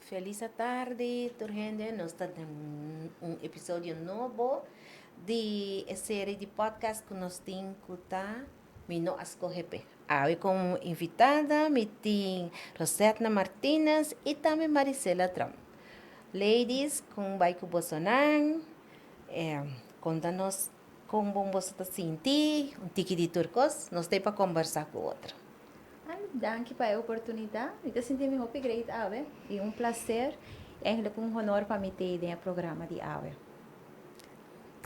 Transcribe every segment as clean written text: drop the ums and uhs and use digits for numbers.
Felis atardi tur hende, nos ta den un episodio nobo di e serie di podcast ku nos tin ku ta Mi No A Skohe P'e. Awe komo invitada mi tin Rosetna Martinez i tambe Marisela Tromp. Ladies, kon bai ku bosonan? Konta nos kon bon boso ta sinti, un tiki di tur kos, nos ta ei pa kombersá ku otro. Ay, danki pa e oportunidad. Mi ta sinti mi hopi great awe y un placer y eigenlijk un honor pa mi t'ey den e programa di awe.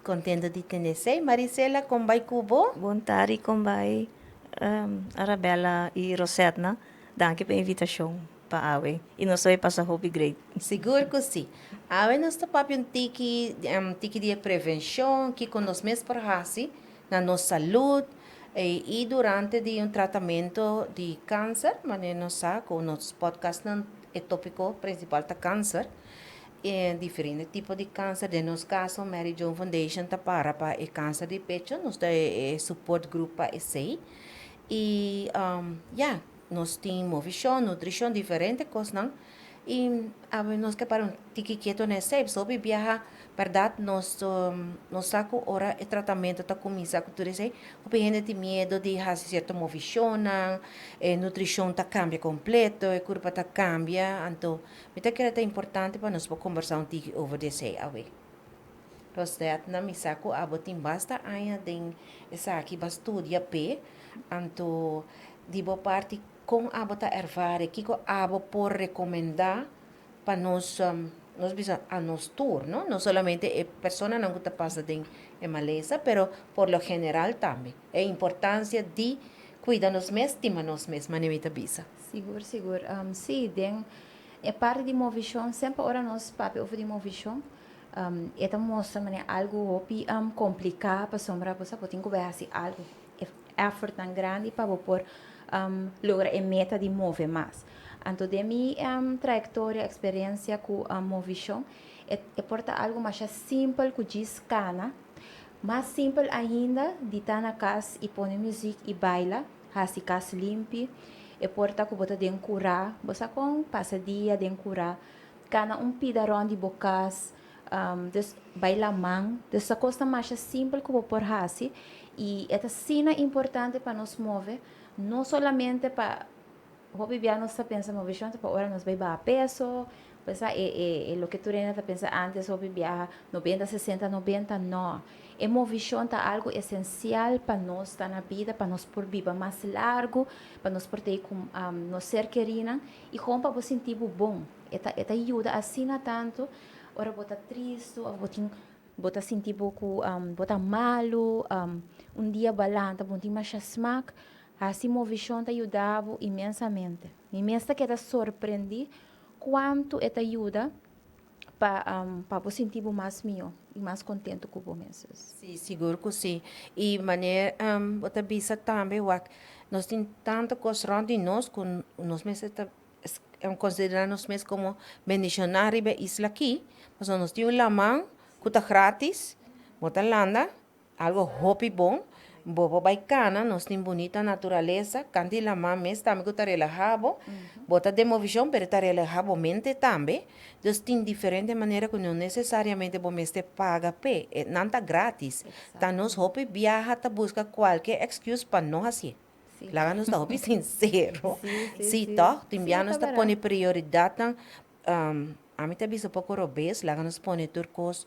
Contento di tende esey. Marisela, con bay cu bo? Bon tardi, con bay Arabella y Rosetna. Danki pa e invitacion pa awe y nos ta bay pasa hopi great. Sigur cu si. Awe nos ta papia un tiki, un tiki di e prevencion, kico nos mes por haci na nos salud y durante di un tratamento di cancer, manera nos sa cu nos podcastnan e topico principal ta cancer, e diferente tipo di cancer, den nos caso Mary Joan Foundation ta para pa e cancer di pecho, nos ta e support group pa esey y ya, nos tin movicion, nutricion, diferente cosnan. I awe nos ke para un tiki ketu na esei, pasobra hopi biaha bèrdat nos nos sa ku ora e tratamentu ta kuminsá ku tur esei, hopi hende tin miedu di hasi sierto movishonnan, e nutrishon ta kambia kompleto, e kurpa ta kambia, anto mi ta kere ta importante pa nos por kombersá un tiki over di esei awe. Rosdetna, mi sa ku abo tin basta aña den esaki, bo a studia p'e, anto di bo parti Kon abo ta ervare? Kiko abo por rekomendá pa nos, nos bisa a nos tur, no? No solamente e personanan ku ta pasa den e malesa, pero por lo general tambe. E importansia di kuida nos mes, stima nos mes, manera mi ta bisa. Sigur, sigur. Sí, den e parti di movishon, semper ora nos papia over di movishon, e ta mostra manera algu hopi kompliká pasobra bo sa bo tin ku bai hasi algu. E effortnan grandi pa bo por logra e meta di move mas. Anto den mi trayectoria, experiencia cu Movishon, e por ta algo masha simpel cu djis cana. Mas simpel ainda di ta na cas y pone muziek y baila, haci cas limpi. E por ta cu bo ta den cura, bo sa con pasa dia den cura, cana un pida rond di bo cas, Dus bai laman. Dus ta kosnan masha simpel ku bo por hasi i e ta asina importante pa nos move, no solamente pa hopi bia nos ta pensa moveshon ta pa ora nos bai baha peso, pues a e e loke tur hende ta pensa antes hopi biaha nobenta, sesenta, nobenta, no. E movishon ta algu esensial pa nos ta na bida, pa nos por biba mas largu, pa nos por ta ei ku nos ser kerinan i kon pa bo sinti bo bon. E ta e ta yuda asina tantu ora bo ta tristu of bo tin bo ta sinti bo ku bo ta malu, un dia bo a lanta bo no tin masha smak, hasi movishon ta yuda bo inmensamente. Mi mes ta keda sorprendí kuantu e ta yuda pa pa bo sinti bo mas mihó i mas kontentu ku bo mes. Sí, sigur ku sí. I manera bo ta bisa tambe wak nos tin tantu kos rònt di nos ku nos mester ta Considera nos mes como bendiciona riba e isla aki, pasobra nos tin un laman cu ta gratis, bo ta landa, algo hopi bon, bo por bay cana, nos tin bunita naturalesa, canta di laman mes tambe cu ta relaha bo, bo ta den movicion pero ta relaha bo mente tambe, dus tin diferente manera cu no necesariamente bo mester paga p'e, nan ta gratis, ta nos hopi biaha ta busca cualkier excuse pa no haci'e. Laga nos ta hopi sincero. Sí, toch? Tin bia nos ta pone prioridadnan, ami ta bisa poko robes, laga nos pone tur kos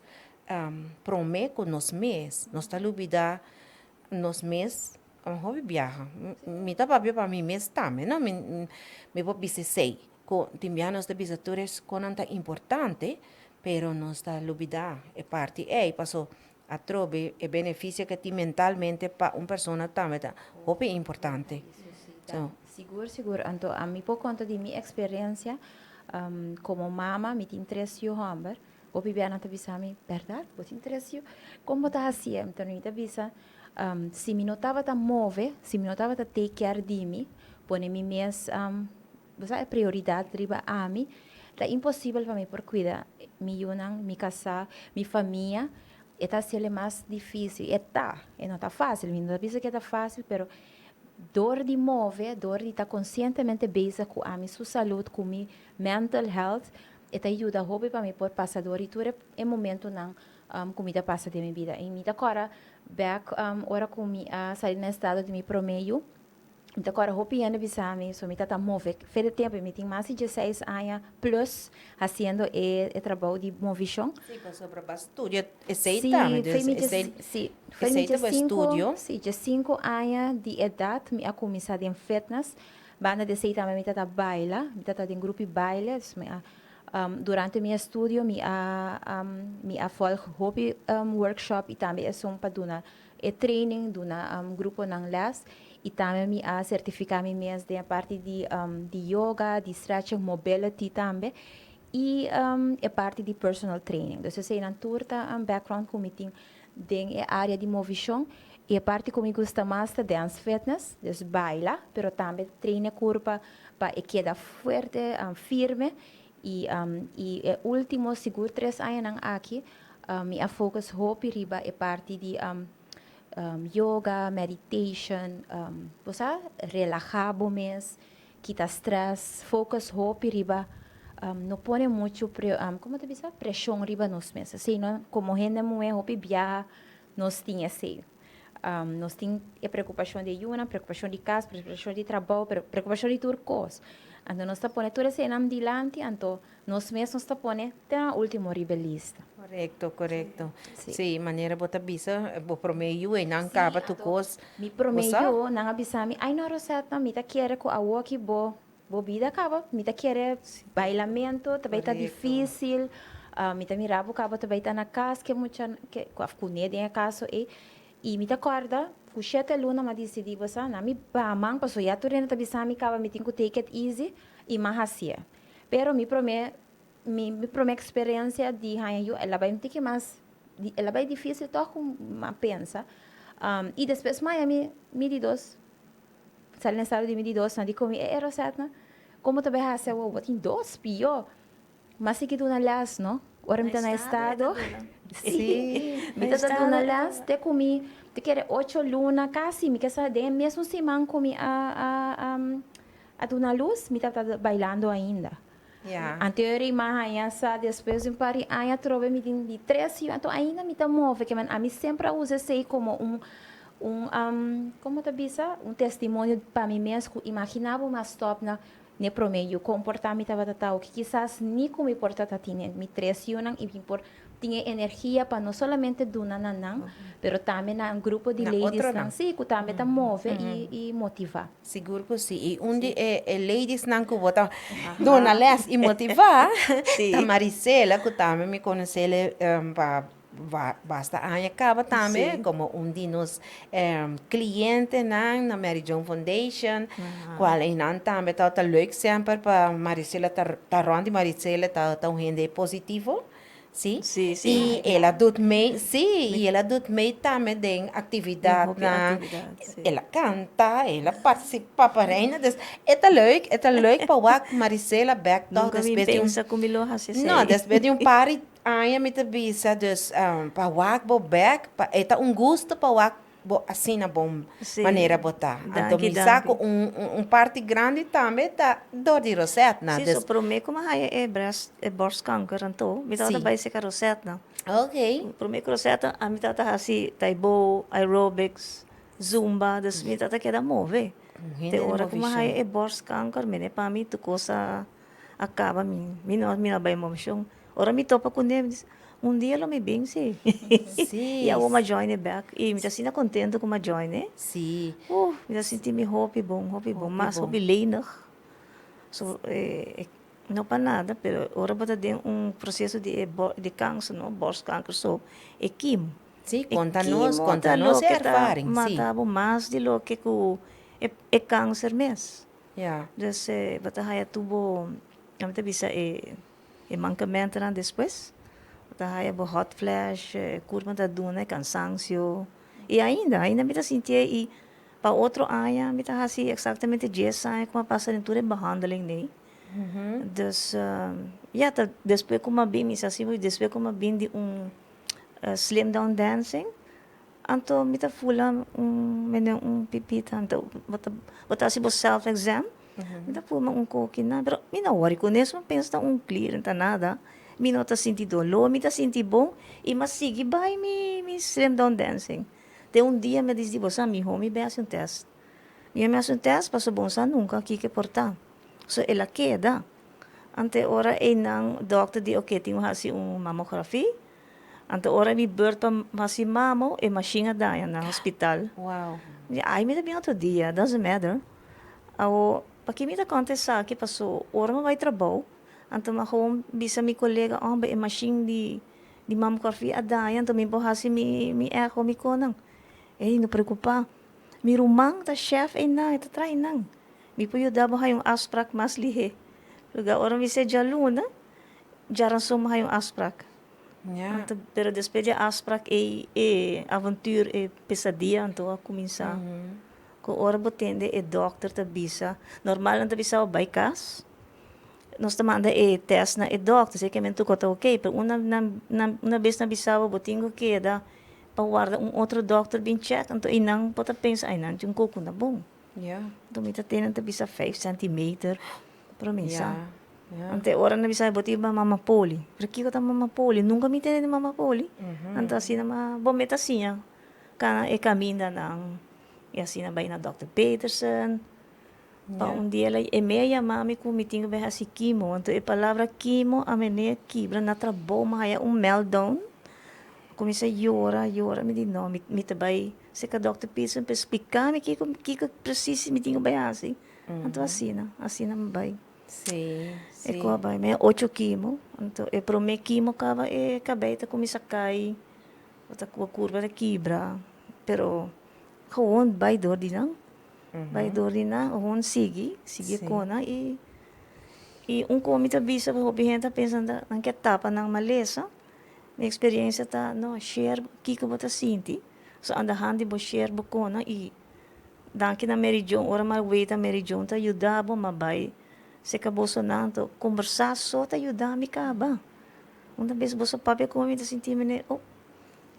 prome ku nos mes. Nos ta lubida nos mes un hopi biaha. Mi ta papia pa mi mes tambe, no? Mi por bisa esei, ku tin bia nos ta bisa tur es konan ta importante, pero nos ta lubida e parti ei, paso Atrobe e beneficio ke tin mentalmente pa un persona tambe ta hopi importante. Sigur, sigur. Anto ami por konta di mi eksperensia komo mama, mi tin tres yu hòmber. Hopi bia nan ta bisa mi, bèrdat bo tin tres yu? Kon bo ta hasié? Anto mi ta bisa, si mi no tabata move, si mi no tabata take care di mi, pone mi mes bo sa e prioridat riba ami, ta imposibel pa mi por kuida mi yunan, mi kasá, mi famia, e ta hasiel e mas difísil, e ta, e no ta fásil, mi no ta bisa ku e ta fásil, pero dor di move, dor di ta konsientemente bezig ku ami su salud, ku mi mental health, E ta yuda hopi pa mi por pasa dor di tur e momentonan ku mi ta pasa den mi bida. I mi ta kòrda bèk ora ku mi a sali na estado di mi promé yu, mi ta kòrda hopi hende bisa mi, so mi ta ta move fe di tempu, mi tin mas di dieseis aña plus hasiendo e trabou di movishon. Sí, pasobra bo a studia esei tambe, dus esei Sí, fe mi esei ta bo estudio. Sí, diesinku aña di edat mi a kuminsá den fitness. Banda di esei tambe mi ta ta baila, mi ta ta den grupo di baile, dus mi a durante mi estudio mi a mi a volg hopi workshop i tambe esun pa duna e training, duna gruponan les i tambe mi a sertifiká mi mes den e parti di di yoga, di stretching, mobility tambe i e parti di personal training. Dus eseinan tur ta background ku mi tin den e área di movishon. I e parti ku mi gusta mas ta dance fitness, dus baila, pero tambe train e kurpa pa e keda fuerte, firme. I i e ultimo sigur tres añanan aki mi a focus hopi riba e parti di yoga, meditation, bo sa, relaha bo mes, kita stress, focus hopi riba no pone muchu komo ta bisa preshon riba nos mes. Esei no komo hende muhé hopi biaha nos tin esei. Nos tin e preokupashon di e yunan, preokupashon di kas, preokupashon di trabou, preokupashon di tur kos. Anto nos ta pone tur eseinan dilanti, anto nos mes nos ta pone te na ultimo riba e lista. Korekto, korekto. Sí, manera bo ta bisa, bo promé yu einan kaba tur kos. Mi promé yu, nan a bisa mi, ai no Rosetta, mi ta kere ku awoki bo bo bida kaba, mi ta kere bailamentu ta bai ta difísil, mi ta mira bo kaba ta bai ta na kas ke mucha ke òf kuné den e kaso ei. I mi ta kòrda ku shete luna m'a disidí, bo sa, na mi baha man pasobra ya tur hende ta bisa mi kaba mi tin ku take it easy i m'a hasié. Pero mi promé mi mi promé eksperensia di haña yu el a bai un tiki mas el a bai difísil tòg ku m'a pensa. I despues m'a haña mi mi di dos sali na estado di mi di dos nan di komi e e Rosetna komo ta bai hasi awor bo tin dos pió. M'a sigui duna lès no ora mi ta na estado sí mi ta duna lès te ku mi ta kere ocho luna kasi mi ke sa den e mesun siman ku mi a a a duna lus mi tabata bailando ainda. Anterior i m'a haña sa despues di un par di aña atrobe mi tin di tres yu anto ainda mi ta move ke men ami semper a usa esei komo un un komo ta bisa un testimonio pa mi mes ku imagina bo m'a stòp na n'e promé yu komportá mi tabata ta oki kisas ni ku mi por ta tine mi tres yunan i mi por tin e energia pa no solamente duna na nan pero tambe na un grupo di Na ladiesnan otronan. sí ku tambe ta move i i motivá. Sigur ku sí. I un di e e ladiesnan ku bo ta duna lès i motivá ta Marisela ku tambe mi konosé pa basta aña kaba tambe komo un di nos klientenan na Mary Joan Foundation kual einan tambe tabata leuk semper pa Marisela ta rònt di Marisela ta un hende positivo. Sí. Sí, sí. I el a dut mee, sí, i el a dut mee tambe den aktividatnan. El a kanta, el a partisipá pa Reina. Dus e ta leuk, e ta leuk pa wak Marisela bèk tòg Nunka mi despues di un. pensa ku mi lo hasi esei. No, despues di un par di aña mi ta bisa, dus pa wak bo bèk, pa e ta un gusto pa wak bo asina bon manera bo ta. Anto mi sa ku un parti grandi tambe ta dor di Rosetna. Si, so prome ku mi a haya e breast e borstkanker anto mi tabata bai seka Rosetna. Prome ku Rosetna ami tabata hasi taibo, aerobics, zumba, dus mi tabata keda move. Te ora ku mi a haya e borstkanker mene pa mi tur kos a kaba mi mi no a bai moveshon. Ora mi topa kuné, mi di, un dia lo mi bin, sí. Sí. I awor m'a join e bek. I mi ta asina kontento ku m'a join e. Sí. Uf, mi ta sinti mi hopi bon, hopi bon. Mas hopi lenig. So, no pa nada, pero ora bo ta den un proseso di e di kanser, no, borstkanker so, e kim. Sí, konta nos, konta nos e ervaring, sí. E kimo ta loke ta mata bo mas di loke ku e kanser mes. Ja. Dus bo ta haya tur bo, mi ta bisa e. E mankamentonan despues, bo ta haya bo hot flash, e kurpa ta duna e kansansio. I ainda, ainda mi ta sintié i pa otro aña mi ta hasi eksaktamente dies aña ku mi a pasa den tur e behandeling nei. Dus, ya, ta despues ku mi a bin, mi sa si despues ku mi a bin di un slim down dancing, anto mi ta fula un mene un pipita, anto bo ta bo ta hasi bo self exam. Mi ta fuma un koki nan, pero mi no wòri kuné, mi pensa ta un klier, no ta nada. Mi no ta sinti doló, mi ta sinti bon i mi a sigui bai mi mi slim down dancing. Te un dia mi a disidi, bo sa, mihó mi bai hasi un tèst. Mihó mi hasi un tèst pasobra bo no sa nunka kiko e por ta. So el a keda. Ante ora einan dòkter di oke tin ku hasi un mamografia. Anto ora mi beurt pa hasi mamo e mashin a daña na hospital. Wow. Mi di ay mi ta bin otro dia, doesn't matter. Awo paki mi ta konta esaki paso ora mi bai trabou anto mi a gewoon bisa mi kolega homber e mashin di di mamografia a daña anto mi por hasi mi mi echo mi konan. Ey no preocupa mi ruman ta chef eynan e ta traha eynan mi por yuda bo haña un afsprak mas lihe. Lugar ora mi bisa djaluna djaranson mi haña un afsprak. Ja. Anto, pero despues di e afsprak ei, e avontuur, e pesadia anto a kuminsá. Ku ora bo tende e dòkter ta bisa, normal nan ta bisa bo bai kas, nos ta manda e tèst na e dòkter, si e kemen tur kos ta oké, pero una nan nan una bes nan bisa bo, bo tin ku keda pa warda un otro dòkter bin chèk, anto einan bo ta pensa, ai nan tin un koko na bon. Ja. Anto mi ta tende nan ta bisa vijf centimeter, pero mi sa. Ja. Ja. Anto e ora nan bisa bo tin ba mama poli. Pero kiko ta mama poli? Nunka mi tende di mama poli. Anto asina ma bo meta siña kana e kamindanan. I asina bai na dòkter Petersen. Pa un dia el a e me a yama mi ku mi tin ku bai hasi kimo. Anto e palabra kimo a mene kibra na trabou. Mi haya un meltdown. Mi kuminsá yora, yora. Mi di no, mi mi ta bai serka dòkter Petersen pa e splika mi kiko kiko presis mi tin ku bai hasi. Anto asina, asina mi bai. Sí, sí. E ku a bai mi ocho kimo. Anto e promé kimo kaba e kabei ta kuminsá kai, bo ta ku kurpa ta kibra, pero gewoon bai dor di nan, bai dor di nan, gewoon sigui, sigui Sí. kona i i un kon mi ta bisa ku hopi hende ta pensa nan ke tapa nan malesa, mi eksperensia ta no share kiko bo ta sinti, so andahandi bo share bo kona i Danki na Mary Joan, ora m'a weta Mary Joan ta yuda bo, m'a bai seka bosonan anto kombersá so ta yuda mi kaba. Unda bes boso papia ku mi, mi ta sinti mi ne, oh,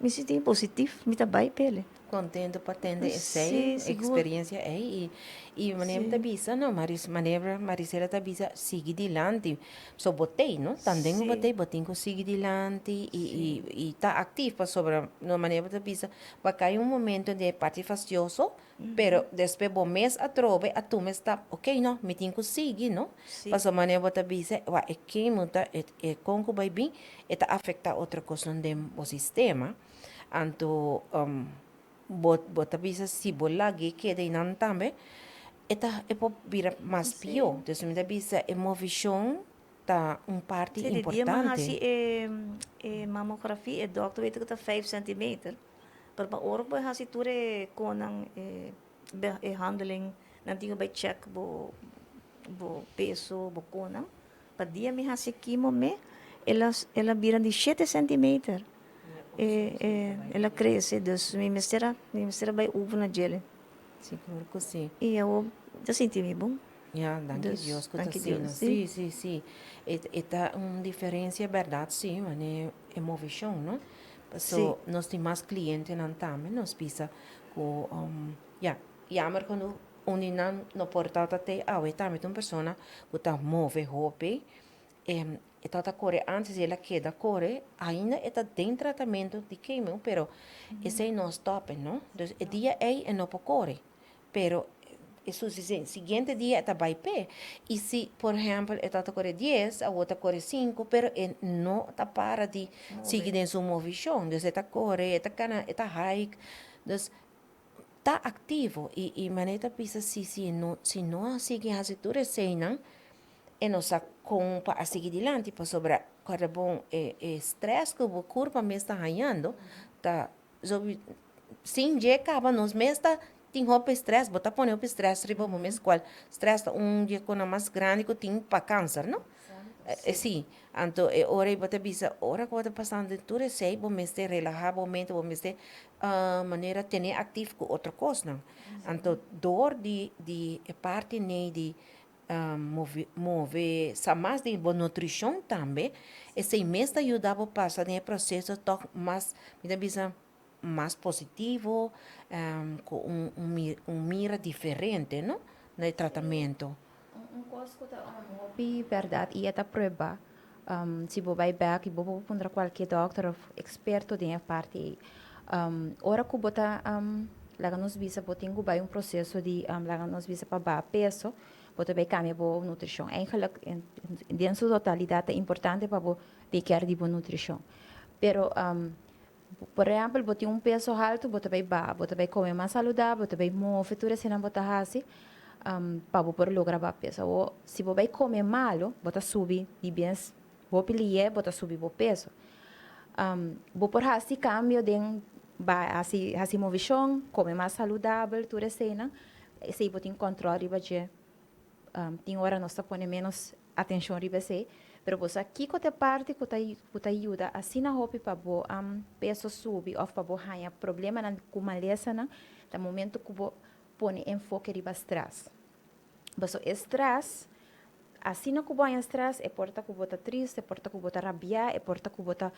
mi sinti mi positif, mi ta bai p'ele. Kontento pa tende esei, Sí, sigur. eksperensia ei i i manera mi ta bisa no, Maris manera Marisela ta bisa sigui dilanti. So bo tei no, tanden ku bo tei bo tin ku sigui dilanti i i i ta aktif pasobra no manera bo ta bisa Bo a kai un momento den e parti fastioso, pero despues bo mes atrobe a tuma e stap, ok no, mi tin ku sigui no. Pasobra manera bo ta bisa, wak e kimo ta, e kon ku bai bin, e ta afektá otro kosnan den bo sistema. Anto bo bo ta bisa si bo lag'é keda einan tambe, e ta e por bira mas pió. Entonces mi ta bisa e movishon ta un parti Sí, di dia m'a importante. hasi e e mamografia, e dòkter wete ku ta vijf centimeter, pero pa ora ku bo a hasi tur e konan e e handeling, nan tin ku bai chèk bo bo peso, bo konan, pa dia mi hasi kimo me, el a el a bira di shete centimeter, e e el a krese, dus mi mester a mi mester a bai over na djele. Sigur ku si. I awor mi ta sinti mi bon. Ya, danki Dus, Dios ku ta danki asina. Dios, Sí, sí. sí, sí. E e ta un diferensia bèrdat sí, manera e movishon, no? Sí. Paso nos tin mas klientenan tambe, nos bisa ku ya, jammer genoeg un di nan no por tabata te awe tambe ta un persona ku ta move hopi, e tabata kore antes i el a keda kore, ainda e ta den tratamentu di kemo, pero esei no a stòp e, no? Dus e dia ei e no por kore. Pero e su siguiente dia e ta bai p'e. I si, por ehèmpel, e tabata kore dies, awor ta kore sinku, pero e no ta para di sigui den su movishon. Dus e ta kore, e ta kana, e ta hike. Dus ta aktivo. I i manera ta bisa si si no si no a sigui hasi tur eseinan, e no sa kon pa a sigui dilanti pasobra kòrda bon e e strès ku bo kurpa mes ta hañando ta So sin dje kaba nos mes ta tin hopi stress, bo ta pone hopi stress riba bo mes kual stress ta un di e kosnan mas grandi ku tin pa kanser no. Si, anto e ora ei bo ta bisa ora ku bo ta pasando den tur esei bo mester relaha bo mente, bo mester manera tene aktif ku otro kosnan. Anto dor di di e parti nei di Move, move sa mas di bo nutrishon tambe, esei mes ta yuda bo pasa den e proseso tòg mas, mi ta bisa, mas positivo, ku un un mira diferente, no, na e tratamentu. kos ku ta un hopi bèrdat i e ta prueba, si bo bai bèk i bo por puntra kualke dòkter òf eksperto den e parti ei. Ora ku bo ta laga nos bisa bo tin ku bai un proseso di laga nos bisa pa baha peso, bo ta bai kambia bo nutrishon. Eigenlijk den su totalidat ta importante pa bo take care di bo nutrishon. Pero Por ehèmpel, bo tin un peso haltu, bo ta bai baha, bo ta bai kome mas saludabel, bo ta bai move, tur eseinan bo ta hasi pa bo por logra baha peso. Awor, si bo bai kome malu, bo ta subi di bes hopi lihe, bo ta subi bo peso. Bo por hasi kambio den bai hasi hasi movishon, kome mas saludabel, tur eseinan, esei bo tin kòntròl riba dje. Tin ora nos ta pone ménos atenshon riba esei, pero bo sa kiko ta e parti ku ta ku ta yuda asina hopi pa bo peso subi òf pa bo haña problemanan ku malesanan, ta momento ku bo pone enfoke riba strès. Pasobra e strès, asina ku bo haña strès e por ta ku bo ta triste, e por ta ku bo ta rabiá, e por ta ku bo ta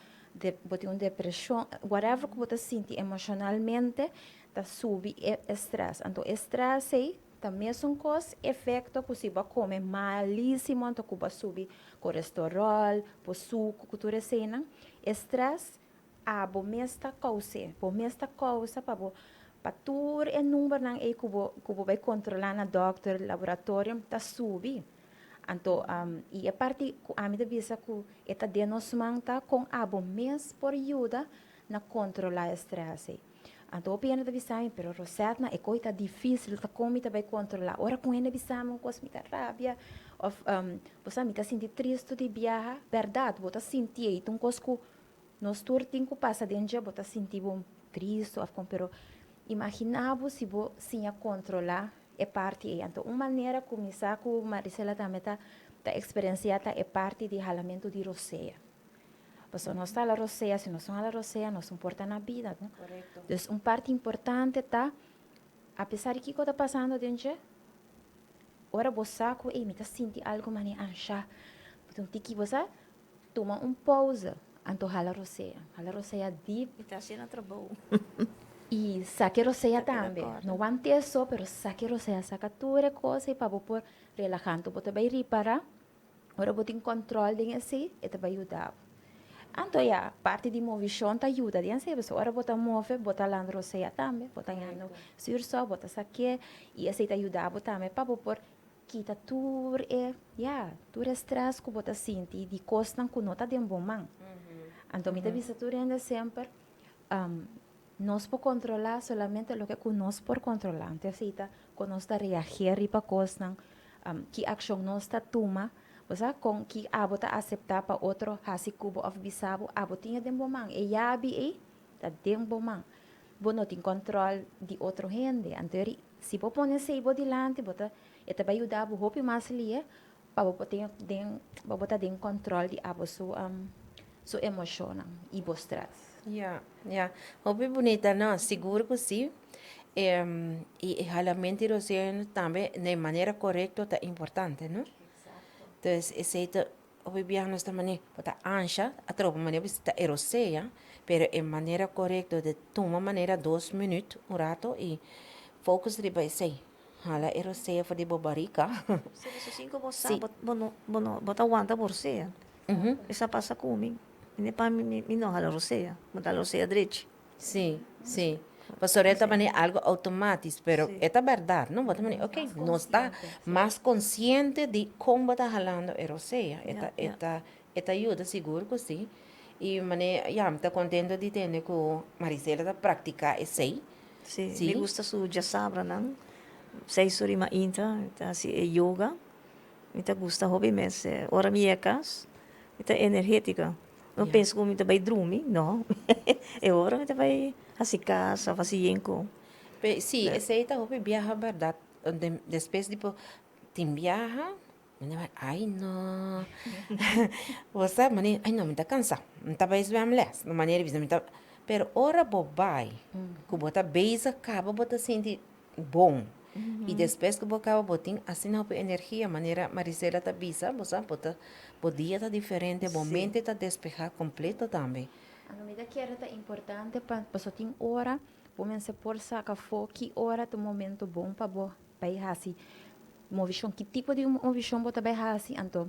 bo tin un depreshon, whatever ku bo ta sinti emoshonalmente ta subi e strès. Anto e strès ei Ta mesun kos efekto ku si bo a kome malisimo anto ku bo a subi korestorol, bo suku ku tur eseinan, e strès abo mes ta kous'é, bo mes ta kousa pa bo pa tur e numbernan ei ku bo ku bo bai kontrolá na dòkter, laboratorium ta subi. Anto i e parti ku ami ta bisa ku e ta den nos man ta kon abo mes por yuda na kontrolá e strès ei. Anto hopi hende ta bisa mi, pero Rosetna, e koi ta dificil, ta kon mi ta bai controla? Ora ku hende bisa mi un kos mi ta rabia, of bo sa mi ta sinti tristu di biaha. Berdad, bo ta sinti ei, ta un kos ku nos tur tin ku pasa den dje, bo ta sinti bo tristu of kon, pero imagina bo si bo siña controla e parti ei. Anto un manera ku mi sa ku Marisela tambe ta ta experencia ta e parti di halamentu di rosea. Pasobra nos ta hala rosea, si nos no hala rosea nos no por ta na bida, no? Korekto. Dus un parti importante ta, apesar di kiko ta pasando den dje, ora bo sa ku ey mi ta sinti algu manera ansha, bo ta un tiki bo sa, tuma un pauze, anto hala rosea, hala rosea dip. Mi ta hasi na trabou. I saki rosea tambe, no want'é so, pero saki rosea, saka tur e kos ey pa bo por relaha, anto bo ta bai ripara. Ora bo tin control den esey, e ta bai yuda bo. Anto ya, parti di movishon ta yuda den esey, pasobra ora bo ta move, bo ta landa rosea tambe, bo ta yendo zuurstof, bo ta sak'é, i esey ta yuda bo tambe pa bo por kita tur e, ya, tur e stress ku bo ta sinti di kosnan ku no ta den bo man. Anto mi ta bisa tur hende semper, nos por controla solamente loke ku nos por controla. Anto esey ta kon nos ta reageer riba kosnan, ki akshon nos ta tuma, bo sa, kon ki abo ta aseptá pa otro hasi ku bo òf bisa bo, abo tin e den bo man, e yabi ei ta den bo man. Bo no tin kòntròl di otro hende. Anto eri si bo pone esei bo dilanti bo ta e ta bai yuda bo hopi mas lia pa bo por tin den pa bo ta den kòntròl di abo su su emoshonnan i bo strès. Ya, ya. Hopi bunita, no, sigur ku si. I e halamentu di roseo tambe na e manera korekto ta importante, no? Entonces esei ta hopi biaha nos ta mane bo ta ansha atrobe manera bo ta e rosea, pero e manera korekto di tuma manera dos minüt un rato i focus riba esei. Hala e rosea for di bo barika. Si, pasobra sin ku bo sa bo no bo no bo ta wanta bo rosea. Esa pasa ku mi. Mi pa mi mi no hala rosea, mi ta hala rosea drechi. Sí, sí. Pasobra e ta manera algo automatis, pero e ta berdad, no? Bo ta manera, ok, nos ta mas consciente di con bo ta halando e rosea. E ta, e ta, e ta yuda, sigur cu sí. Y manera, ya, mi ta contento di tende cu Marisela ta practica esey. Sí, mi gusta su djasabranan, seis ora y mainta, ta haci e yoga. Mi ta gusta hopi mes. Ora mi yega cas, mi ta energetica. No pensa ku mi ta bai drumi, no. E ora mi ta bai hasi kas òf hasi yen ku. Pe si, esei ta hopi biaha bèrdat. Despues di por tin biaha, mi ta bai, ai no. Bo sa, mane, ai no, mi ta kansa, mi ta bai zwemles. Na manera di bisa mi ta, pero ora bo bai, ku bo ta bezig kaba bo ta sinti bon. I despues ku bo kaba bo tin asina hopi energia, manera Marisela ta bisa, bo sa bo ta bo dia ta diferente, bo mente ta despehá kompleto tambe. Anto mi ta kere ta importante pa pasobra tin ora bo mester por saka afó ki ora ta un momento bon pa bo bai hasi. Movishon, ki tipo di movishon bo ta bai hasi? Anto,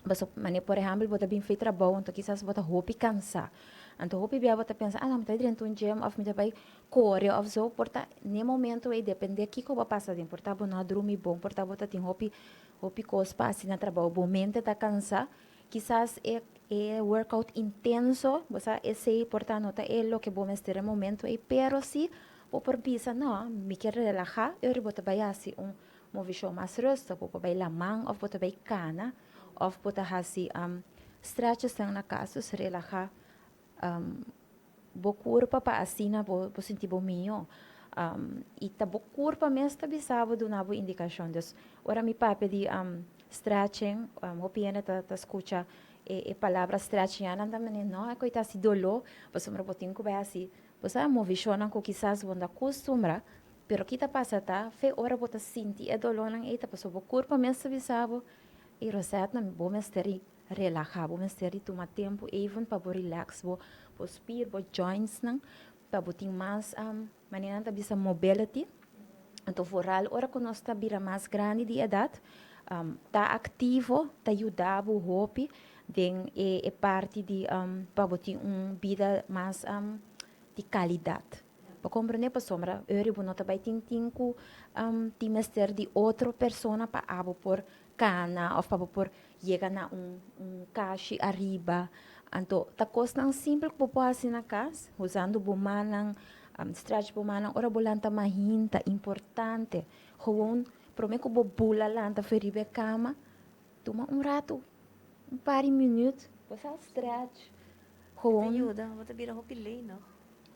paso manera por ehèmpel bo ta bin for trabou, anto kisas bo ta hopi kansá. Anto hopi bia bo ta pensa, ah no, mi ta bai drenta un gym òf mi ta bai kore òf so. Por ta n'e momento ei dependé kiko bo a pasa aden. Por ta bo no a drumi bon, por ta bo ta tin hopi hopi kos pa hasi na trabou, bo mente ta kansá. Kisas e e workout intenso, bo sa esei por ta no ta e loke bo mester e momento ei, pero si bo por bisa no, mi kier relahá, e ora bo ta bai hasi un movishon mas rustig, bo por bai laman òf bo ta bai kana òf bo ta hasi stretchesnan na kas, dus relahá bo kurpa pa asina bo bo sinti bo mihó. I ta bo kurpa mes ta bisa bo duna bo indikashon. Dus ora mi papia di stretching, hopi hende ta ta skucha e e palabra stretching ya nan ta mende no e koi ta hasi doló pasobra bo tin ku bai hasi bo sa movishonnan ku kisas bo no ta kustumbra pero ki ta pasa ta fe ora bo ta sinti e dolónan ei ta pasobra bo kurpa mes ta bisa bo ey Rosette bo mester Relaha, bo mester di tuma tempu even pa bo relax bo bo spier, bo jointsnan, pa bo tin mas manera nan ta bisa mobility. Anto vooral ora ku nos ta bira mas grandi di edat, ta aktivo ta yuda bo hopi den e e parti di pa bo tin un bida mas di kalidat. Bo komprende? Pasobra ora bo no ta bai tin tin ku tin mester di otro persona pa abo por kana òf pa bo por yega na un un kashi ariba. Anto ta kosnan simpel ku bo por hasi na kas usando bo mannan, stretch bo mannan ora bo lanta mahinta, importante. Gewoon prome ku bo bula lanta for riba e kama, tuma un ratu, un par di minüt, bo sa stretch. Gewoon. Ta yuda, bo ta bira hopi lei no.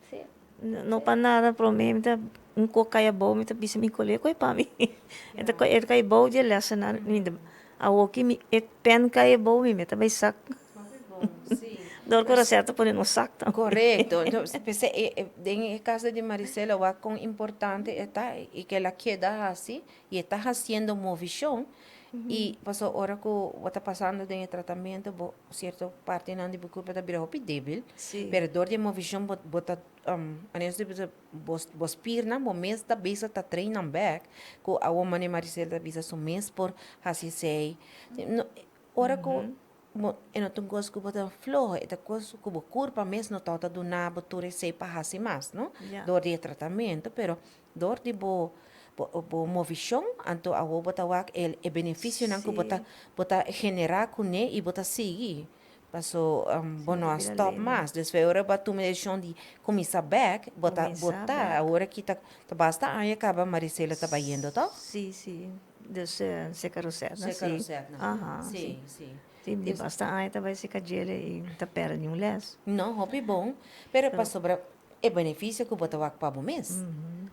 Sí. No pa nada prome mi ta un kos kai abou mi ta bisa mi kolega koi pa mi e ta koi e ta kai abou dje lèsnan mi ta awoki mi e pèn kai abou mi mi ta bai sak dor ku Rosetta pone nos sak tambe. Korekto p'esei den e kaso di Marisela wak kon importante e ta i ke el a keda hasi i e ta hasiendo movishon i pasobra ora ku bo ta pasando den e tratamentu bo Cierto partinan di bo curpa ta bira hopi debil, pero door di e movishon bo bo ta aneso di bisa bo bo spiernan bo mes ta bisa ta train nan bek ku awor mane Maricel ta bisa su mes por hasi esei. No ora ku bo e no ta un kos ku bo ta floho e ta kos ku bo curpa mes no tabata duna bo tur esei pa hasi mas no door di e tratamento pero Dor di bo bo movishon, anto awor bo ta wak el e benefisionan ku bo ta bo ta generá kuné i bo ta sigui. Paso bo no a stòp mas. Despues ora bo a tuma e desishon di kuminsá bèk, bo ta bo ta awor aki ta ta basta aña kaba Marisela ta bayendo tòg? Sí, sí. Dus seka Rosètna, sí. Seka Rosètna. Aha, sí. Sí, sí. Sí, di basta aña ta bai seka djele i ta pèrdè niun lès. No, hopi bon. Pero pasobra E beneficio cu bo ta wak pa bo mes.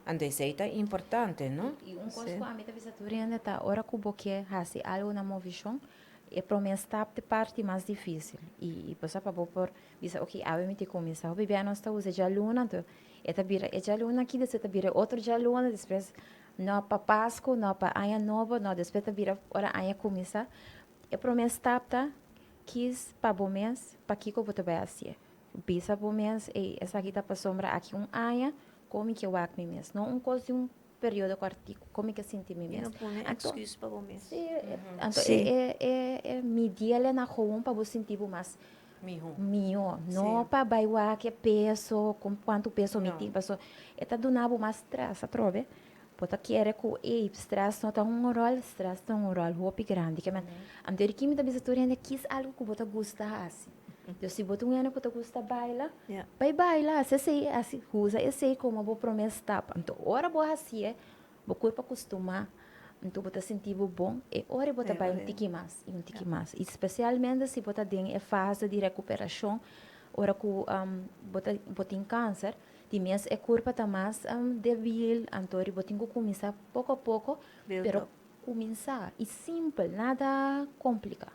Anto esey ta importante, no? I un kos ku ami ta bisa tur hende ta ora ku bo ke hasi algu na movishon, e promé stap ta e parti mas difísil. I bo sa pa bo por bisa oke awe mi tin kuminsá. Hopi bia nos ta usa e djaluna, anto e ta bira e djaluna aki, despues ta bira e otro djaluna, despues no pa Pasku, no pa Aña Nobo, no despues ta bira ora aña kuminsá. E promé stap ta kis pa bo mes pakiko bo ta bai hasié. Bisa bo mes, Ey, esaki ta pasobra aki un aña, kon mi ke wak mi mes? No un kos di un periodo kòrtiku, kon mi ke sinti mi I mes? no pone Anto, excuse pa bo mes. sí, anto Sí. e, e, e, e midiel na gewoon pa bo sinti bo mas Mihó. mihó. No Sí. pa bai wak e peso, kon kuantu peso mi No. tin, paso e ta duna bo mas strès atrobe. Bo ta kere ku, ey, strès no ta un ròl, strès ta un ròl hopi grandi. Ke men, anto di ki mi ta bisa tur hende, kis algu ku bo ta gusta hasi. Entonces si bo ta un hende ku ta gusta baila, bai baila, hasi esei, hasi, usa esei komo bo promé stap. Anto ora bo hasié, bo kurpa kustumá, anto bo ta sinti bo bon, e ora bo ta bai un tiki mas i un tiki mas. I spesialmente si bo ta den e fase di rekuperashon, ora ku bo ta bo tin kanser, di mes e kurpa ta mas debil, anto bo tin ku kuminsá poko a poko, pero kuminsá i simpel, nada kompliká.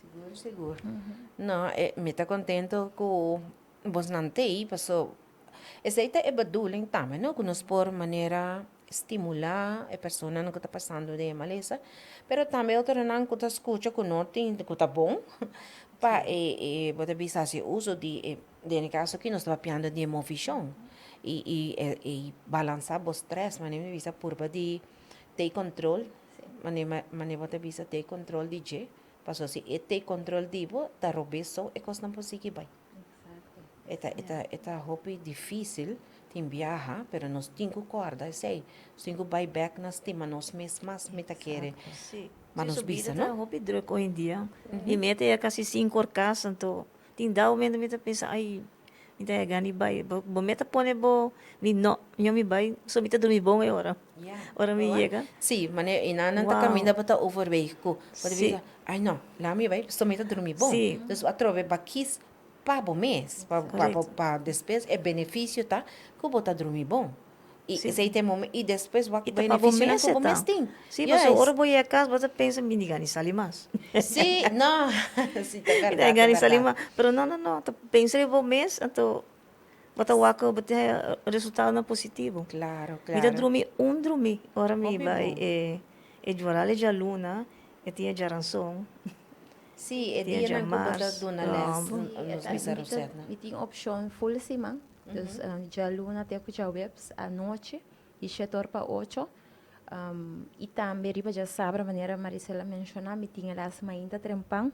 Sigur, sigur. No, e, mi ta contento cu bosnan t'ey, paso esey ta e bedoeling tambe, no, cu nos por manera stimula e personanan cu ta pasando den e malesa, pero tambe otronan cu ta scucha cu no tin, cu ta bon, pa e, e, bo ta bisa haci uso di e, den e caso aki nos ta papiando di e movishon, y, y, e, y balansa bo stress, manera mi bisa purba di. Take control, mane mane bo ta bisa take control di dje, paso si e take control di bo, ta robes so e kosnan por sigui bai. E ta e ta e ta hopi dificil tin biaha, pero nos tin ku kòrda esei, nos tin ku bai bèk na stima nos mes mas, mi ta kere. Ma nos bisa, no? Ta hopi druk hoy en dia, mi meta ya kasi sinku or kas, anto tin dado momento mi ta pensa ay mi ta yega ni bai, bo meta pone bo mi no, mi mi bai, so mi ta drumi bon e ora, ora mi yega. Si, manera i nan nan ta kaminda bo ta overweeg ku bo ta bisa ay no, laat mi bai pasobra mi ta drumi bon. Dus bo atrobe bo a kis pa bo mes, pa pa despues e benefisio ta ku bo ta drumi bon. I esei ta e momen i despues wak I ta pa bo benefisionan mes ku e bo ta. mes tin. Sí, pasobra Juist. ora bo yega kas bo ta pensa mi di gana sali mas. Sí, no, sí ta Mi ta bèrdat, ta gana sali bèrdat. mas. Pero no, no, no, ta pensa riba bo mes anto bo ta wak ku bo ta haya resultadonan positivo. Klaro, Mi ta klaro. drumi un drumi ora mi Hopi bai bon. e e djoral e djaluna e tin e djaranson. Sí, e Tin e dianan ku bo ta djamars. duna lès, Sí, nos bisa Rosette, no? Mi tin opshon full siman. Dus djaluna te ku djaweps anochi di shete or pa ocho. I tambe riba djasabra manera Marisela a menshoná mi tin e las mainta trempan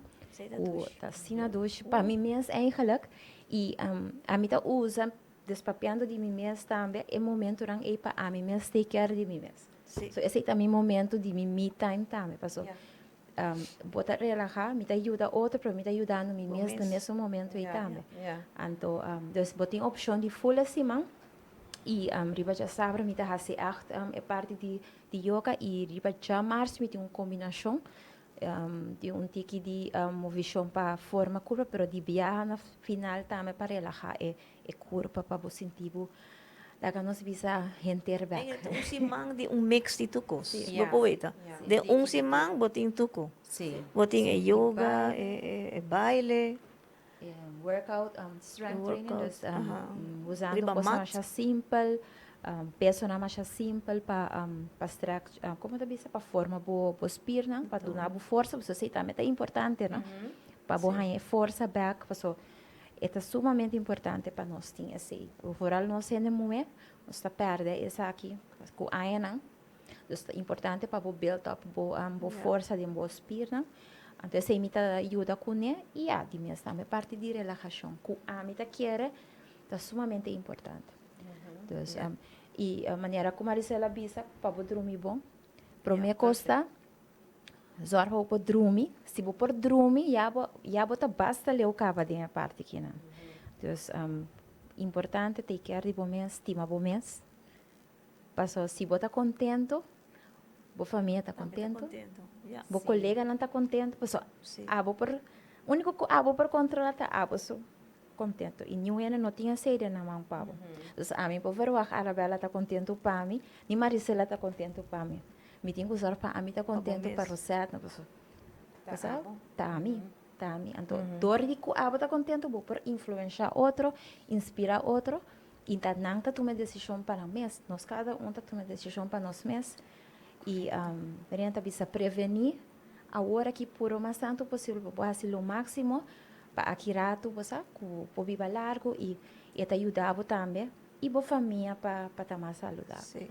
ku ta asina dushi pa mi mes eigenlijk. I ami ta usa, dus papiando di mi mes tambe, e momentunan ei pa ami mes take care di mi mes. So esei ta mi momento di mi me time tambe pasobra Bo ta relahá, mi ta yuda otro, pero mi ta yudando mi mes na mesun momento ei tambe. Anto, dus bo tin opshon di ful e siman i riba djasabra mi ta hasi ègt e parti di di yoga i riba djamars mi tin un kombinashon di un tiki di movishon pa forma kurpa, pero di biaha na final tambe pa relahá e E kurpa pa bo sinti bo laga nos bisa henter bek. Eigenlijk ta un siman di un mix di tur kos. Bo por weta. Den un siman bo tin tur kos. Bo tin e yoga, e baile. E workout, strength training. Dus usando kosnan masha simpel, pesonan masha simpel pa strek, komo ta bisa, pa forma bo spiernan, pa duna bo forsa. Pasobra esei tambe ta importante, no? Pa bo haña e forsa bek, pasobra E ta sumamente importante pa nos tin esei. Vooral nos hende muhé, nos ta pèrdè esaki ku añanan. Dus ta importante pa bo build up bo bo forsa den bo spiernan. Anto esei mi ta yuda kuné i ya, di mes tambe parti di relahashon ku ami ta kere ta sumamente importante. Dus i manera ku Marisela a bisa pa bo drumi bon, promé kos ta Zorg pa bo por drumi. Si bo por drumi, ya bo, ya bo ta basta leu kaba den e parti kinan. Dus, importante take care di bo mes, stima bo mes. Paso si bo ta contento, bo famia ta contento, bo coleganan ta contento, paso abo por, unico cu abo por controla ta abo su contento. Y niun hende no tin esey den nan man pa bo. Dus ami por verwagt Arabella ta contento pa mi, ni Marisela ta contento pa mi. Mi tin ku sòrg pa ami ta kontentu, pa Rosette, no paso. Ta abo. Ta ami, ta ami. Anto, dor di ku abo ta kontentu, bo por influenshá otro, inspirá otro, i ta nan ta tuma e desishon pa nan mes. Nos kada un ta tuma e desishon pa nos mes. I Rina ta bisa prevení awor aki puro mas tantu posibel pa bo hasi lo máksimo pa aki ratu bo sa ku bo biba largu i e ta yuda bo tambe i bo famia pa pa ta mas saludabel. Sí.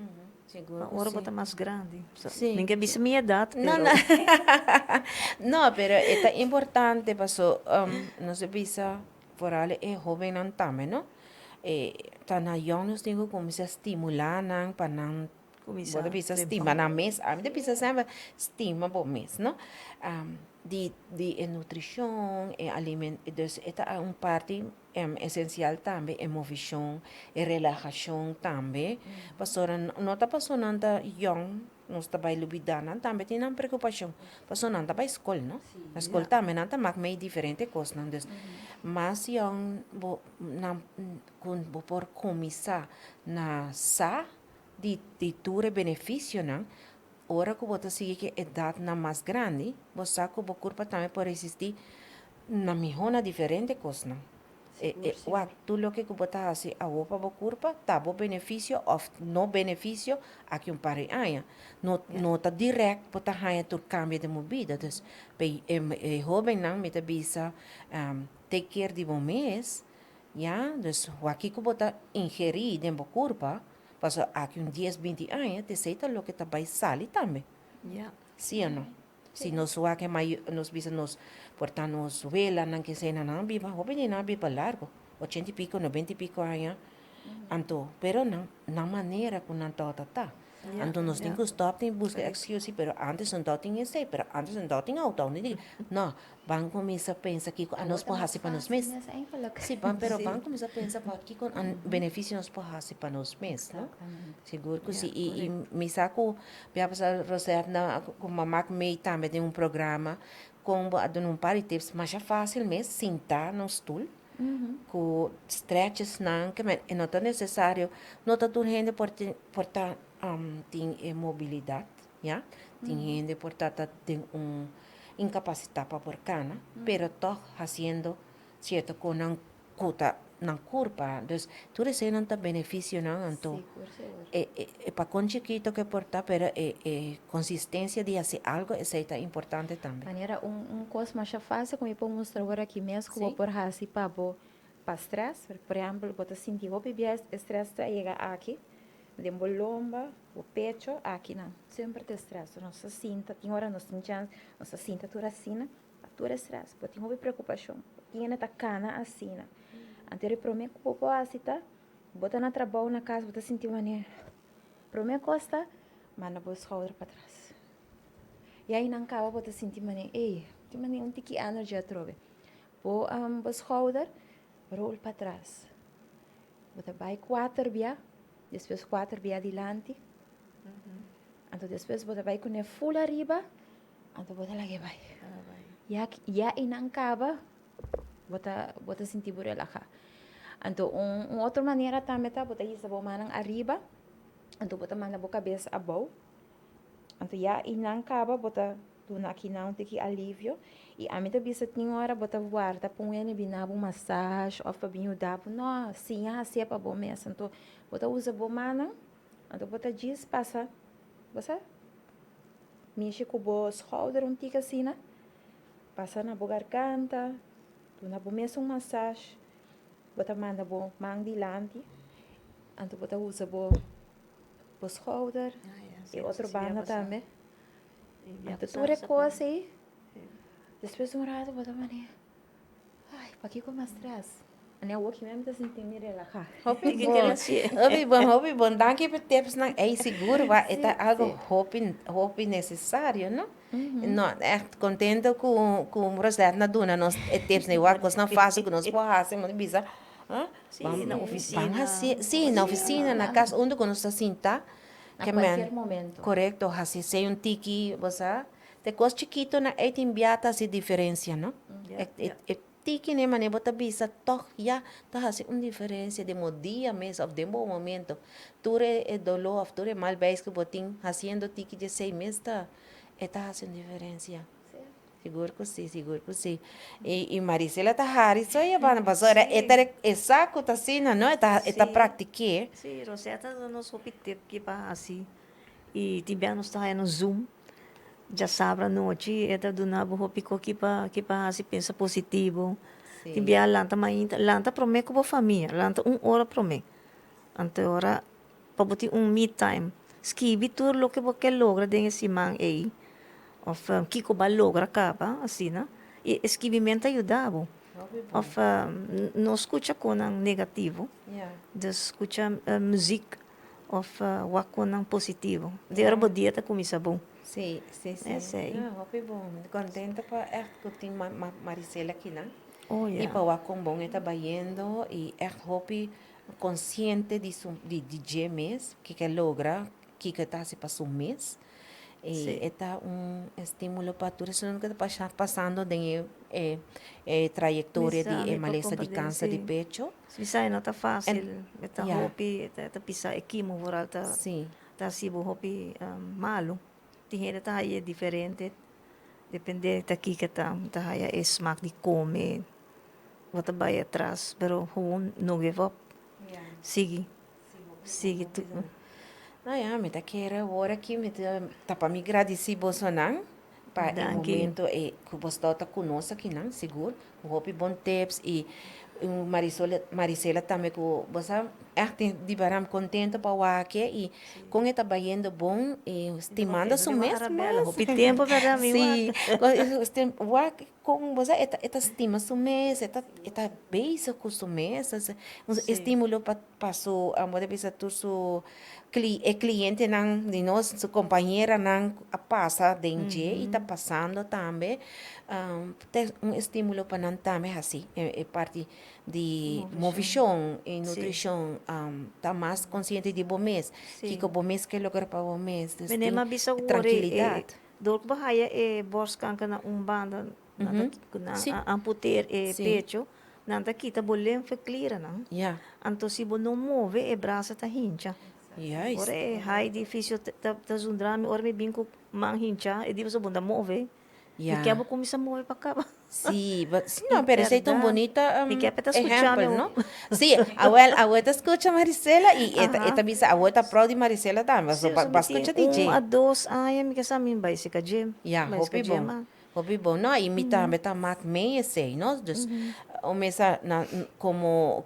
Sigur Ma ku ora bo sí. ta mas grandi. So, Sí. mi ke bisa mi edat, No, pero no. No, pero e ta importante paso nos a bisa vooral e hobennan tambe, no? E ta na yòn nos tin ku kuminsá stimulá nan pa nan Kuminsá Bo ta bisa trempa. stima nan mes. Ami ta bisa semper stima bo mes, no? Di di e nutrishon, e alimen, dus e ta un parti Esencial tambe e movicion, e relahacion tambe, pasobra no ta paso nan ta yong nos ta bay lubida, nan tambe tin nan preocupacion, paso nan ta bay scol no, na scol tambe nan ta mak mey diferente cosnan, dus mas yong bo nan cu bo por cuminsa na sa di di tur e beneficionan, ora cu bo ta sigui cu e edadnan mas grandi, bo sa cu bo curpa tambe por resisti Na mihó na diferente kosnan. E e wak tur loke ku bo ta hasi awor pa bo kurpa ta bo benefisio òf no benefisio aki un par di aña. No no ta dirèkt bo ta haña tur kambio den bo bida. Dus pe e e hóbennan mi ta bisa take care di bo mes ya, dus wak kiko bo ta ingerí den bo kurpa. Paso aki un dies, binti aña, t'esei ta loke ta bai sali tambe. Sí o no? Si nos wak e mayo, nos bisa nos por ta nos welanan ke eseinan, nan a biba, hopi di nan a biba largo, ochenta i piko, nobenta i piko aña. Anto, pero nan, nan manera ku nan tabata ta. Anto nos tin ku stòp tin buska excuse, sí, pero antes no tabatin esei, pero antes no tabatin auto, ni No, ban kuminsá pensa kiko anos por hasi pa nos mes. Sí, ban, pero ban kuminsá pensa pa kiko benefisio nos por hasi pa nos mes, no? Sigur ku sí. I, i mi sa ku bia pasá Rosette na ku Mama May tambe den un programa kon bo a duna un par di tips masha fásil mes, sintá na un stul ku stretchesnan ke men e no ta nesesario, no ta tur hende por tin por ta tin e mobilidat, ya. Tin hende por ta ta den un inkapasitá pa por kana, pero tòg hasiendo sierto konan ku ta nan kurpa. Dus tur eseinan ta benefisionan, anto e e pa kon chikito ke por ta, pero e e konsistensia di hasi algo esei ta importante tambe. Manera un un kos masha fásil ku mi por mustra awor aki mes ku bo por hasi pa bo pa strès. Por ehèmpel bo ta sinti hopi bies e strès ta yega aki den bo lomba, bo pecho, akinan semper ta e strès. Nos ta sinta tin ora nos tin chèns nos ta sinta tur asina. Tur e stress, bo tin hopi preokupashon, bo tiene ta kana asina. Anto e promé ku bo por hasi ta, bo ta na trabou na kas bo ta sinti manera, promé kos ta manda bo skouder patras. I ainan kaba bo ta sinti manera, ey, tin manera un tiki energy atrobe. Bo bo skouder rol patras. Bo ta bai kuater bia, despues kuater bia dilanti. Anto despues bo ta bai kuné ful ariba. Anto bo ta lag'é bai. Ya ya einan kaba, bo ta bo ta sinti bo relahá. Anto un un otro manera tambe ta bo ta hisa bo mannan ariba, anto bo ta manda bo kabes abou. Anto ya einan kaba bo ta duna akinan un tiki alivio. I ami ta bisa tin ora bo ta warda pa un hende bin na bo masash òf pa bin yuda bo. No, siña hasié pa bo mes. Anto bo ta usa bo mannan, anto bo ta djis pasa, bo sa? Mishi ku bo schouder un tiki asina, pasa na bo garganta, duna bo mes un massage, bo ta manda bo man dilanti, anto bo ta usa bo bo schouder e otro banda tambe. Anto tur e kos ei, despues di un rato bo ta manera. Ai, pakiko mas stress? Ane awoki mi ta sinti mi relaha. Hopi bon, hopi bon, hopi bon. Danki pa tipsnan. Ey, sigur wa, e ta algo hopi, hopi necesario, no? No, echt contento cu, cu Rosette na duna nos e tipsnan. Igual cosnan facil cu nos por haci, mi ta bisa, ah, Sí, na oficina. Ban haci, sí, na oficina, na cas, unda cu nos ta sinta. Na cualkier momento. Correcto, haci esey un tiki, bo sa. Te kos chikitonan ei tin bia ta hasi diferensia, no? E tiki n'e manera bo ta bisa tòg ya ta hasi un diferensia den bo dia mes òf den bo momento. Tur e doló òf tur e mal beis ku bo tin hasiendo tiki di esei mes ta e ta hasi un diferensia. Sigur ku si, sigur ku si. I Marisela ta hari so e banda pasobra e ta e sa ku ta asina, no? E ta e ta praktik'é. Si, Rosetta ta duna nos hopi tip ki pa hasi i tin bia nos ta haya nos zoom. Djasabra anochi e ta duna bo hopi ko ki pa ki pa hasi pensa positivo. Tin bia lanta mainta, lanta prome ku bo famia, lanta un ora prome. Anto e ora pa bo tin un me time. Skibi tur loke bo ke logra den e siman ei of kiko bo a logra kaba asina i e skibimento ta yuda bo. Of no skucha konan negativo, dus skucha muzik. Of wak konan positivo. Di ora bo dia ta kuminsá bon. Sí, sí, sí. Esei. Ja, hopi bon. Mi ta kontento pa ègt ku tin Marisela akinan. Oh, ja. I pa wak kon bon e ta bayendo i ègt hopi konsiente di su di dje mes, kiko e logra, kiko e ta hasi pa su mes. I e ta un estímulo pa tur esun ku ta pasando den e e trayektoria di e malesa di kanser di pecho. Mi sa e no ta fácil, e ta hopi, e ta pisa e kimo vooral ta ta hasi bo hopi malu. Tin hende ta haya diferente, depende ta kiko ta, ta haya e smak di kome, bo ta bai atras, pero gewoon no give up, sigui, sigui tu. No ya, mi ta kere awor aki mi ta ta pa mi gradisi bosonan pa e momento e ku bo ta ku nos akinan, sigur, ku hopi bon tips i. Marisol, Marisela tambe ku bo sa ègt di baram kontento pa wak i kon e ta bayendo bon i stimando su mes mas. Hopi tempu bèrdat mi wak. Si, wak kon bo sa e ta stima su mes, e ta e ta bezig ku su mes, un estimulo pa pa su bo ta bisa tur su e klientenan di nos, su kompañeranan a pasa den dje i ta pasando tambe. Ta un estímulo pa nan tambe hasi e parti di movishon i nutrishon. Ta mas konsiente di bo mes, kiko bo mes ke logra pa bo mes. Dus tin trankilidat. Dor ku bo haya e borstkanker na un banda, nan ta amputeer e pecho, nan ta kita bo lymfeklierennan. Anto si bo no move e brasa ta hincha. Ora e hai di fisio ta zundra mi ora mi bin ku man hincha e di bo ta move. Ya. Mi ke bo kuminsá move pa kaba. Sí, but sí, no, pero esei ta un bonita Mi ke pa ta skucha ehèmpel, mi. no? Sí, awel, awor ta skucha Marisela i e ta, e ta bisa awor ta proud di Marisela tambe, Sí, pasobra pasobra bo a mi tin skucha di dje. un a dos aña mi ke sa mi bai seka dje. Ya, Bai seka hopi dje bon, mas. hopi bon. No, i mi tambe ta mak mee esei, no? Dus, un mesa na, komo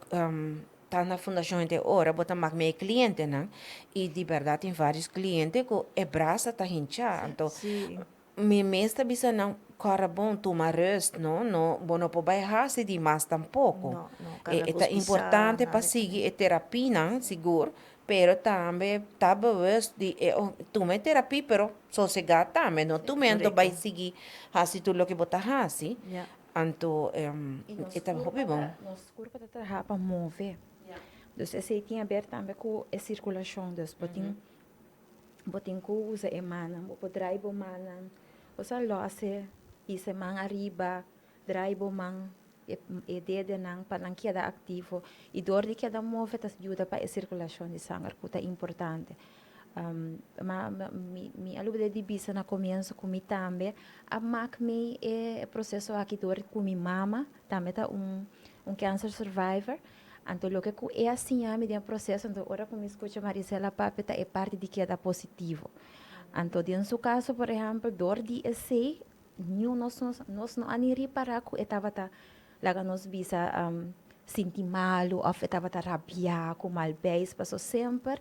ta na Fundashon Hende Ora, bo ta mak mee e klientenan i di bèrdat tin vários kliente ku e brasa ta hinchá, anto Sí. Mi mes ta bisa nan, Kòrda bon, tuma rùst, no? No, bo no por bai hasi di mas tampoko. No, no, E kada e ta kos pisá, importante pa nada. sigui e terapinan, sigur, pero tambe ta bewust di e tuma e terapi, pero sosegá tambe, no tuma anto bai Korekto. sigui hasi tur loke bo ta hasi. Ya. Anto I nos e ta kurpa hopi bon. ta, nos kurpa ta traha pa move. Dus esei tin aber tambe ku e sirkulashon. Dus bo tin Bo tin ku usa e mannan, bo por drai bo mannan. Bo sa lòs e, hisa e man ariba, drai bo man, e dedenan pa nan keda aktivo. I dor di keda move ta yuda pa e sirkulashon di sanger ku ta importante. Ma mi a lubida di bisa na komienso ku mi tambe a mak mi e proseso aki dor ku mi mama tambe ta un cancer survivor. Anto loke ku e a siña mi den e proseso, anto ora ku mi skucha Marisela papia ta e parti di keda positivo. Anto den su kaso por ehèmpel dor di esei niun nos nos no a ni ripará ku e tabata laga nos bisa sinti malu òf e tabata rabiá ku mal beis paso semper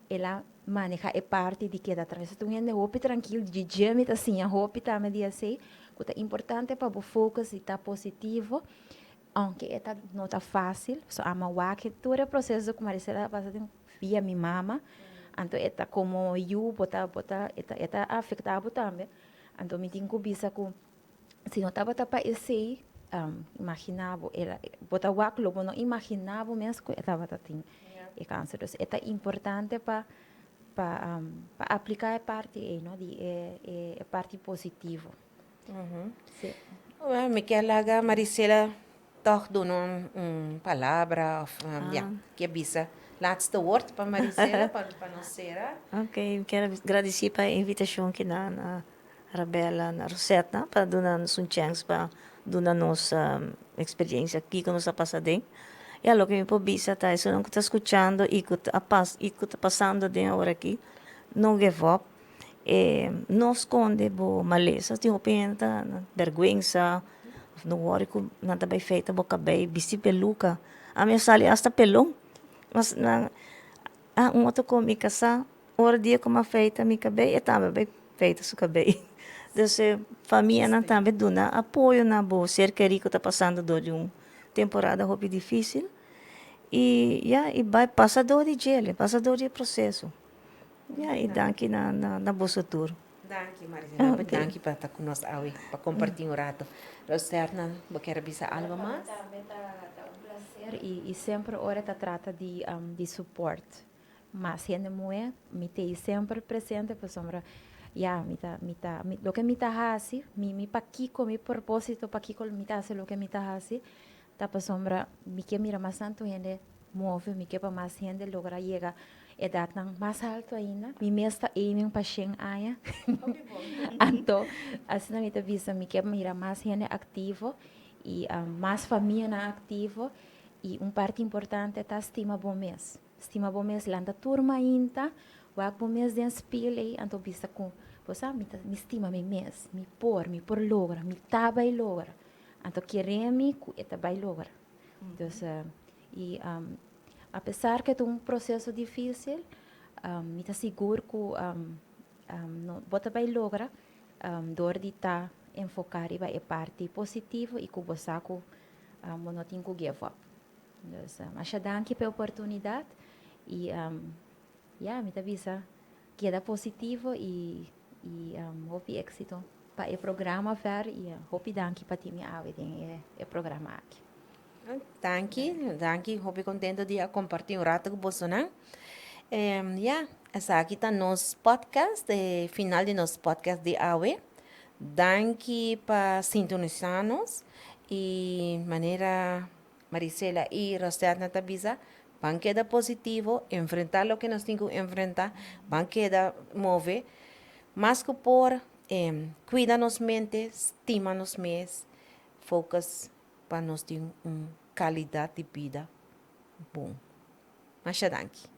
el a maneha e parti di keda trankil. Ta un hende hopi trankil, di dje mi ta siña hopi tambe di esei ku ta importante pa bo focus di ta positivo. Aunke e ta no ta fácil, so ama wak tur e proceso ku Marisela a pasa den via mi mama, anto e ta komo yu bo ta bo ta e ta e ta afektá bo tambe, anto mi tin ku bisa ku si no tabata pa esei, imaginá bo el a bo ta wak lo bo no imaginá bo mes ku e tabata tin e kanser, dus e ta importante pa pa pa apliká e parti ei no di e e parti positivo. Sí. Bueno, mi kier laga Marisela toch duna un, un palabra of um, ja, kier bisa laatste woord pa Marisela pa, pa nos cera. Ok, mi kier gradici pa e invitacion ki nan na Rabella, na Rosette nan, pa duna nos un chance pa duna nos um, experiencia kiko nos a pasa den. Ya, loke mi por bisa ta esunnan ku ta skuchando i ku ta pas i ku ta pasando den aworaki, no give up. E no skonde bo malesa, tin hopi hende ta bèrgwensa òf no wòri ku nan ta bai feita bo kabei, bisti peluka. Ami a sali asta pelon, mas nan a un otro kon mi kasá, ora dia ku mi a feita mi kabei e tambe a bai feita su kabei. Dus e famianan tambe duna apoyo na bo ser kerí ku ta pasando dor di un temporada hopi difísil i ya i bai pasa dor di djele, pasa dor di e proseso. Ya, y danki na, na, na boso tur. Danki, Marisela. Okay. Danki pa ta ku nos awe, pa kompartí un rato. Roserna, bo kier bisa algo mas? Tambe ta, ta un placer y, y semper ora ta trata di, um, di support. Mas hende muhé, mi t'ei semper presente pasobra, ya, mi ta, mi ta, mi, loke mi ta hasi, mi, mi pakiko, mi propósito pakiko mi ta hasi loke mi ta hasi, Ta pasobra mi ke mira mas tantu hende move, mi ke pa mas hende logra yega edatnan mas haltu ainda. Mi mes ta aiming pa shen aña. Anto, asina mi ta bisa mi ke mira mas hende aktivo i mas famianan aktivo. I un parti importante ta stima bo mes. Stima bo mes, lanta tur mainta, wak bo mes den spil ei, anto bisa ku bo sa mi ta mi stima mi mes, mi por, mi por logra, mi ta bai logra. Anto kere mi ku e ta bai logra. Dus, y apesar cu ta un proceso dificil, mi ta sigur cu no, bo ta bay logra door di ta enfoca riba e parti positivo y cu bo sa cu bo no tin cu give up. Dus, masha danki pa e oportunidad y ja, mi ta bisa keda positivo y hopi exito pa e programa ver y hopi danki pa tin mi awe den e programa aki. Danki, danki. Hopi contento di comparti un rato cu boso. Ja, esaki ta nos podcast, e final di nos podcast di awe. Danki pa sintonisa nos y manera Marisela y Rosetta ta bisa, ban keda positivo, enfrenta loke nos tin cu enfrenta, ban keda move, mas cu por cuida nos mente, stima nos mes, focus pa nos tin un calidad di bida bon. Masha danki.